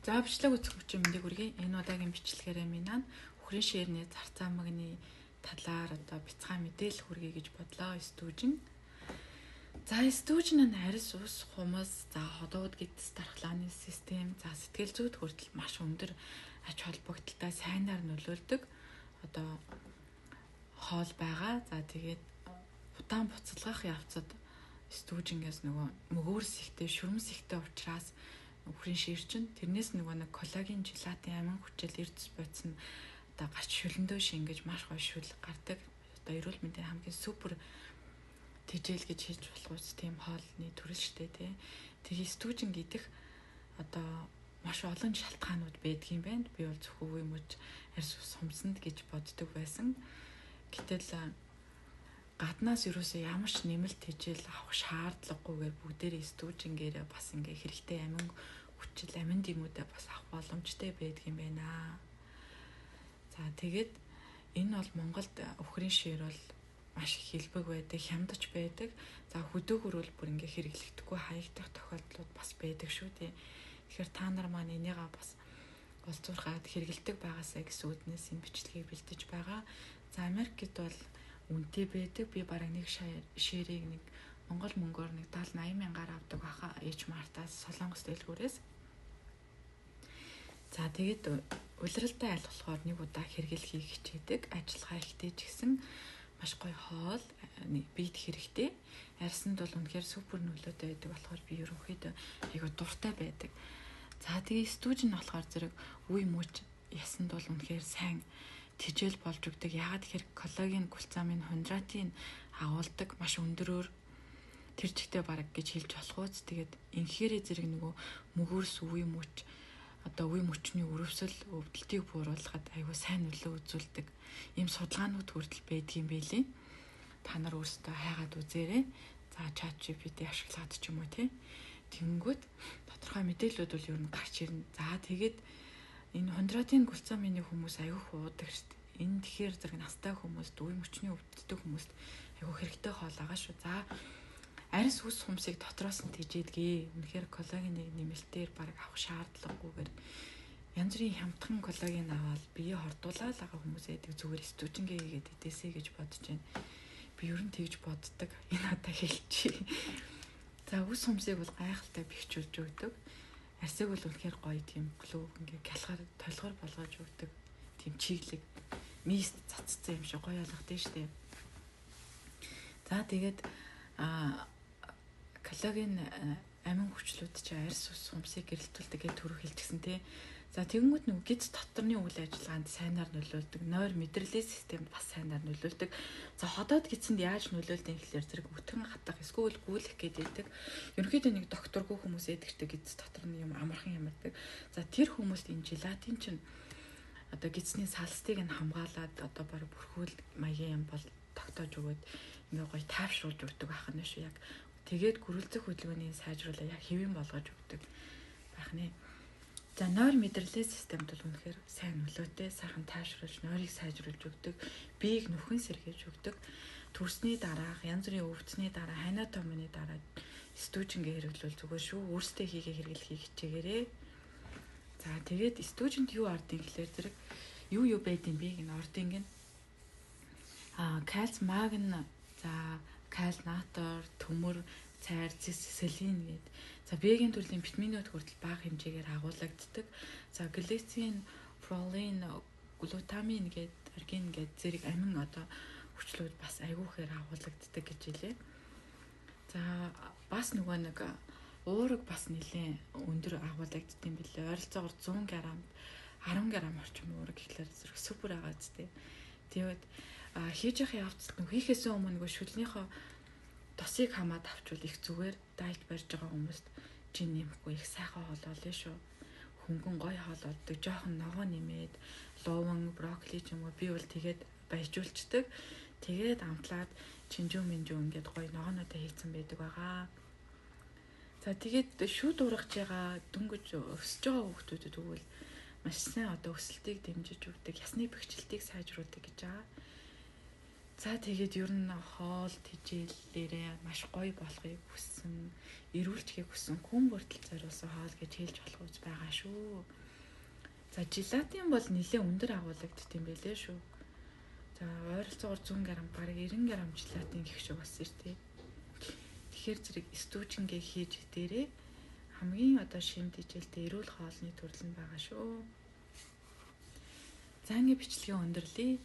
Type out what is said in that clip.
За бичлэг үзэх хүчин мэндийг хүргэе. Энэ удаагийн бичлэгээрээ минь үхрийн ширний зарцаа мөгний талаар одоо бяцхан мэдээлэл хүргэе гэж бодлоо. Стүүжин. За стүүжин нь арьс ус, хумс, за ходууд гэдэс дархлааны систем, за сэтгэл зүйд хүртэл маш өндөр ач холбогдолтой сайнаар нөлөөлдөг одоо хоол байгаа. За тэгээд удаан буцалгах явцад стүүжингээс нөгөө мөгөөрс ихтэй, шүрмэс ихтэй учраас үхрийн шир чинь тэрнээс нөгөө нэг коллаген, желатын амин хүчил эрдэс бодис нь одоо гарч шүлэндөө шингэж маш гоё шүл гардаг. Одоо эрүүл мэндийн хамгийн супер тэжээл гэж хэлж болох үс тийм хоолны төрөл штэ тий. Тэгээ стүүжин гэдэг одоо маш олон шалтгаанууд байдгийн байна. Би бол зөвхөн үе мөч арьс ус хумсанд гэж боддог байсан. Гэтэл гаднаас юусоо ямар ч нэмэлт тэжээл авах шаардлагагүйгээр бүгдээрээ стүүжингээрээ бас ингээ хэрэгтэй амин хүчил, амин дэмүүдээ бас авах боломжтой байдгийн байна. За тэгээд энэ бол Монголд үхрийн шир бол маш их хэлбэг байдаг, хямдч байдаг. За хөдөөгөр бол бүр ингээ хэрэглэгдэхгүй хаягдах тохиолдлууд бас байдаг шүү дээ. Тэгэхээр та нар маань энийгээ бас олзуурхаад хэрэгэлдэг байгаасаа гэсэн үүднээс энэ бичлэгийг бэлдэж байгаа. За Америкт бол үнэтэй байдаг. Би бараг нэг ширийг нэг Монгол мөнгөөр нэг 70 80 мянгаар авдаг баха H Mart-аас, Солонгос дэлгүүрээс. За тэгээд улиралтай аль болохоор нэг удаа хэрэглэхийг хичээдэг. Ажиллагаа ихтэй ч гэсэн маш гоё хоол биед хэрэгтэй. Арьсанд бол үнэхээр супер нөлөөтэй байдаг болохоор би ерөнхийдөө айгуу дуртай байдаг. За тэгээ стүүж нь болохоор зэрэг үе мөч ясанд бол үнэхээр сайн тэжээл болж өгдөг. Яагаад тэгэхээр коллаген, глутамин, хондратин агуулдаг маш өндөрөөр тэр чигтээ бараг гэж хэлж болох үз. Тэгээд инхээрээ зэрэг нөгөө мөгөөрс үе мөч одоо үе мөчний өрөвсөл өвдөлтийг бууруулахад айгүй сайн нөлөө үзүүлдэг. Ийм судалгаанууд хүртэл байдгийн байлээ. Та нар өөрсдөө хайгаад үзээрэй. За ChatGPT ашиглаад ч юм уу тий. Тэнгүүд тодорхой мэдээллүүд бол ер нь гарч ирнэ. За тэгээд энэ хондратын глутамины хүмүүс айгүй хуудаг шүү дээ. Энэ тэгэхээр зэрэг настай хүмүүст, үе мөчний өвдөлттэй хүмүүст айгүй хэрэгтэй хоол байгаа шүү. За арьс ус хумсыг дотроос нь тэжээдгээ. Үнэхээр коллагеныг нэмэлтээр бараг авах шаардлагагүйгээр янз бүрийн хямдхан коллаген аваад бие хордуулаад байгаа хүмүүс байдаг. Зүгээр стүүжингээ хийгээд идээсэй гэж бодож байна. Би ер нь тэгж боддог. Энэ одоо хэлчихье. За ус хумсыг бол гайхалтай бэхжүүлж өгдөг. Арьсыг бол үнэхээр гоё тийм глүү ингээ гялхаар толгор болгож өгдөг. Тийм чиглэг мист цацсан юм шиг гоё болгох тийм штэ. За тэгээд коллаген амин хүчлүүд чи арьс ус хумсыг гэрэлтүүлдэг гэж түрүү хэлчихсэн тий. За тэгэнгүүт нөгөө гиз доторны үйл ажиллагаанд сайнаар нөлөөлдөг, нойр мэдрэлийн системд бас сайнаар нөлөөлдөг. За ходоод гидсэнд яаж нөлөөлдөг юм гэхлээр зэрэг өтгөн хатах, эсвэл гүйлэх гэдэг. Ерөнхийдөө нэг докторгүй хүмүүс эдгэртэй гиз доторны юм амархан ямардаг. За тэр хүмүүст энэ желатин чинь одоо гидсний салстыг нь хамгаалаад одоо баг бүрхүүл маягийн юм бол тогтоож өгөөд ингээ гоё тайвшруулж өгдөг байх нь шүү яг. Тэгээд гөрөлцөх хөдөлгөөний сайжруулаа яг хэвэн болгож өгдөг байх нэ. За нойр мэдрэлийн системд бол үнэхээр сайн нөлөөтэй, сайхан тайвшруулж, нойрыг сайжруулж өгдөг, биеийг нүхэн сэргээж өгдөг. Төрсний дараах, янз бүрийн өвдсөний дараа, ханиа томны дараа стүүжингээ хэрэглүүл зүгээр шүү. Өөрсдөө хийгээ хэрэглэхийг хичээгээрэй. За тэгээд стүүжинд юу ордын гэхлээр зэрэг юу юу байдیں бэ гин ордын гин. Кальц, магн, за каль, натор, төмөр, цайр, цэс, селен гээд. За Б-гийн төрлийн витаминууд хүртэл бага хэмжээгээр агуулагддаг. За глицин, пролин, глутамин гээд аргин гээд зэрэг амин одоо хүчлүүд бас айгүйхээр агуулагддаг гэж хэлээ. За бас нөгөө нэг уураг бас нэлээд өндөр агуулагддаг юм билээ. Ойролцоогоор 100 г 10 г орчим уураг гэхлээр зэрэг супер байгаа зү. Тэгээд хийж явах явцад нөх хийхээс өмнө нөгөө шүлнийхөө тосыг хамаад авчвал их зүгээр. Дайет барьж байгаа хүмүүст чин нэмэхгүй их сайхан хоол олно шүү. Хөнгөн гоё хоол олдог. Жохон ногоо нэмээд луван, брокколи ч юм уу би бол тэгээд баяжуулцдаг. Тэгээд амтлаад чинжүү минжүү ингээд гоё ногоонуудаа хийцэн байдаг байгаа. За тэгээд шүд ургаж байгаа дөнгөж өсөж байгаа хүүхдүүдэд тэгвэл маш сайн одоо өсөлтийг дэмжиж өгдөг, ясны бэхжилтийг сайжруулдаг гэж байгаа. За тэгээд ер нь хоол тэжээлээрээ маш гоё болохыг хүссэн, эрүүлжхийг хүссэн хүн бүртэл зориулсан хоол гэж хэлж болох үз байгаа шүү. За желатин бол нэлээд өндөр агуулгадт юм байлээ шүү. За ойролцоогоор 100 г, бараг 90 г желатин гэх шиг болсон шүү дээ. Тэгэхээр зэрэг стүүжингээ хийж дээрээ хамгийн одоо шим тэжээлтэй эрүүл хоолны төрөл нь байгаа шүү. За ингэ бичлэгээ өндөрлөе.